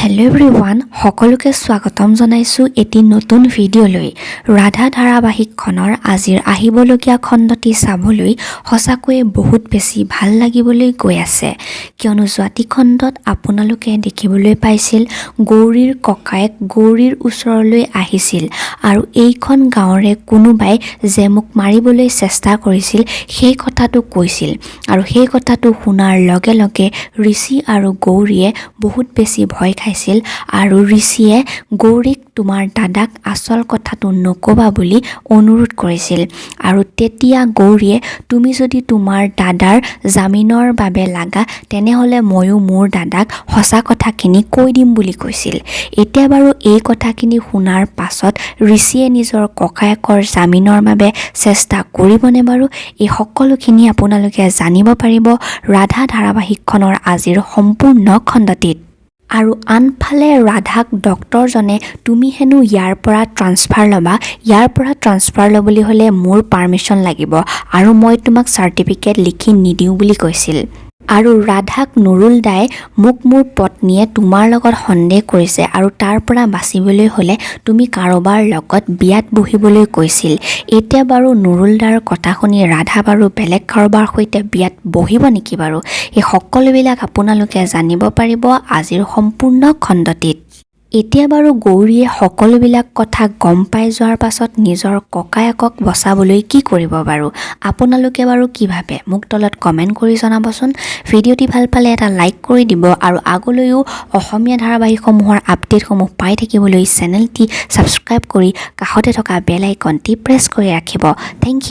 Hello' everyone, সকলোকে স্বাগতম জনাইছোঁ এটি নতুন ভিডিঅ'লৈ। ৰাধা ধাৰাবাহিকখনৰ আজিৰ আহিবলগীয়া খণ্ডটি চাবলৈ সঁচাকৈয়ে বহুত বেছি ভাল লাগিবলৈ গৈ আছে, কিয়নো যোৱাটি খণ্ডত আপোনালোকে দেখিবলৈ পাইছিল গৌৰীৰ ককায়েক গৌৰীৰ ওচৰলৈ আহিছিল আৰু এইখন গাঁৱৰে কোনোবাই যে মোক মাৰিবলৈ চেষ্টা কৰিছিল, সেই কথাটো কৈছিল। আৰু সেই কথাটো শুনাৰ লগে লগে ঋষি আৰু গৌৰীয়ে বহুত বেছি ভয় খাইছিল আৰু ঋষিয়ে গৌৰীক তোমাৰ দাদাক আচল কথাটো নক'বা বুলি অনুৰোধ কৰিছিল। আৰু তেতিয়া গৌৰীয়ে তুমি যদি তোমাৰ দাদাৰ জামিনৰ বাবে লাগা, তেনেহ'লে ময়ো মোৰ দাদাক সঁচা কথাখিনি কৈ দিম বুলি কৈছিল। এতিয়া বাৰু এই কথাখিনি শুনাৰ পাছত ঋষিয়ে নিজৰ ককায়েকৰ জামিনৰ বাবে চেষ্টা কৰিবনে বাৰু? এই সকলোখিনি আপোনালোকে জানিব পাৰিব ৰাধা ধাৰাবাহিকখনৰ আজিৰ সম্পূৰ্ণ খণ্ডটিত। আৰু আনফালে ৰাধাক ডক্তৰজনে তুমি হেনো ইয়াৰ পৰা ট্ৰান্সফাৰ ল'বা, ইয়াৰ পৰা ট্ৰান্সফাৰ ল'বলৈ হ'লে মোৰ পাৰ্মিশ্যন লাগিব আৰু মই তোমাক চাৰ্টিফিকেট লিখি নিদিওঁ বুলি কৈছিল। আৰু ৰাধাক নুৰুল দাই মোক মোৰ পত্নীয়ে তোমাৰ লগত সন্দেহ কৰিছে আৰু তাৰ পৰা বাচিবলৈ হ'লে তুমি কাৰোবাৰ লগত বিয়াত বহিবলৈ কৈছিল। এতিয়া বাৰু নুৰুল দাৰ কথা শুনি ৰাধা বাৰু বেলেগ কাৰোবাৰ সৈতে বিয়াত বহিব নেকি বাৰু? এই সকলোবিলাক আপোনালোকে জানিব পাৰিব আজিৰ সম্পূৰ্ণ খণ্ডটিত। এতিয়া বাৰু গৌৰীয়ে সকলোবিলাক কথা গম পাই যোৱাৰ পাছত নিজৰ ককায়েকক বচাবলৈ কি কৰিব বাৰু? আপোনালোকে বাৰু কি ভাবে, মোক তলত কমেণ্ট কৰি জনাবচোন। ভিডিঅ'টি ভাল পালে এটা লাইক কৰি দিব আৰু আগলৈও অসমীয়া ধাৰাবাহিকসমূহৰ আপডেটসমূহ পাই থাকিবলৈ চেনেলটি ছাবস্ক্ৰাইব কৰি কাষতে থকা বেল আইকনটি প্ৰেছ কৰি ৰাখিব। Thank U.